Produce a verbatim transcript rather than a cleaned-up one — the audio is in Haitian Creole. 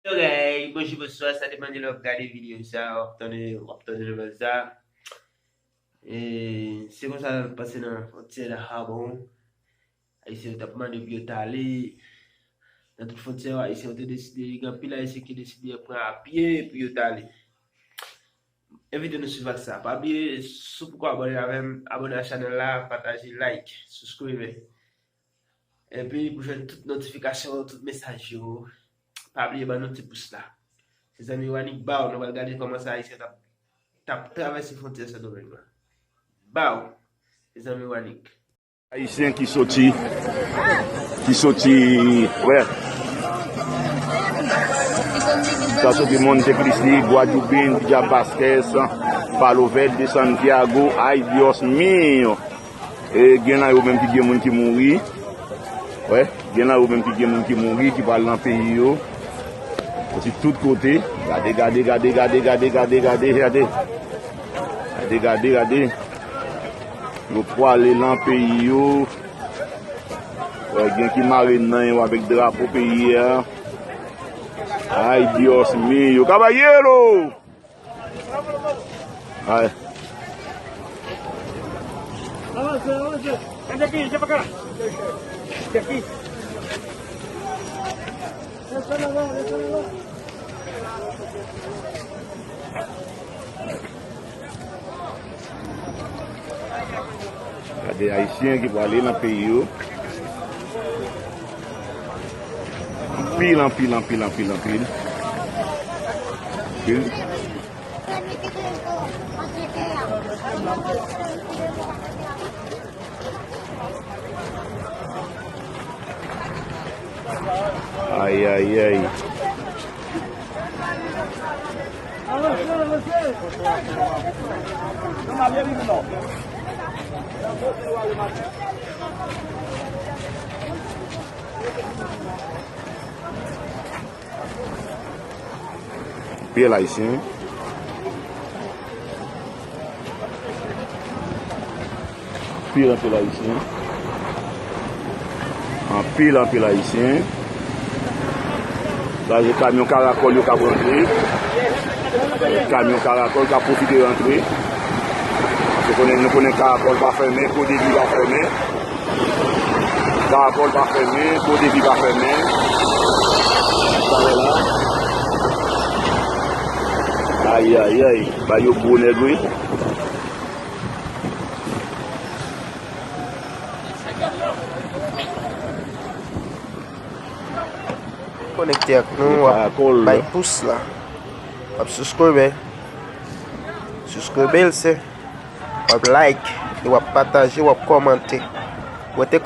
Alright, bonjou, bonswa, sa depann de lè w ap gade videyo sa, w ap tande, w ap tande nouvèl sa. E, se konsa l pase nan fwontyè la, a bon. Ayisyen yo t ap mande pou yo t ale. Nan tout fwontyè yo, Ayisyen yo te deside, gen anpil Ayisyen ki deside pran a pye pou yo t ale. Envite nou swiv ak sa. Pa bliye, si w poko abòne avè m, abòne a chanèl la, pataje, like, subscribe. Epi pou jwenn tout notifikasyon, tout mesaj yo, pa bliye ban nou ti pous la. Se zanmi w Anik Baw, nou pral gade kòman sa Ayisyen t ap, t ap travèse fwontyè Sendomeng lan. Baw, se zanmi w Anik. Ayisyen ki soti, ki soti, wè. Sa soti Monte Cristi, Guadeloupe, Villa Vasquez, Palo Verde, Santiago, ay Dios mío. E gen nan yo menm ki gen moun ki mouri. Wè, gen nan yo menm ki gen moun ki mouri, ki pral nan peyi yo. Soti tout kote. Gade, gade, gade, gade, gade, gade, gade, gade. Gade, gade, gade. Yo pwale nan peyi yo. Wè, gen ki mare nan yo avèk drapo peyi a. Ay Dios mío, caballero! Ay. Avanse, avanse. Gade pi, se pa ka. Gade pi. Gade Ayisyen ki pwale nan peyi yo. Anpil, anpil, anpil, anpil, anpil. Anpil. Ay, ay, ay. Anpil Ayisyen. Anpil, anpil Ayisyen. Anpil, anpil Ayisyen. Sa se kamyon karakòl yo k ap rantre. Kamyon karakòl k ap pwofite rantre. Paske konnen, nou konnen karakòl pa fèmen, kodevi pa fèmen. Karakòl pa fèmen, kodevi pa fèmen. Sa wè la. Ay, ay, ay. Ba yo gwo nèg, wi. Konekte ak nou, w ap bay pous la. W ap subscribe. Subscribe l, se. W ap like, e w ap pataje, w ap kòmante. Rete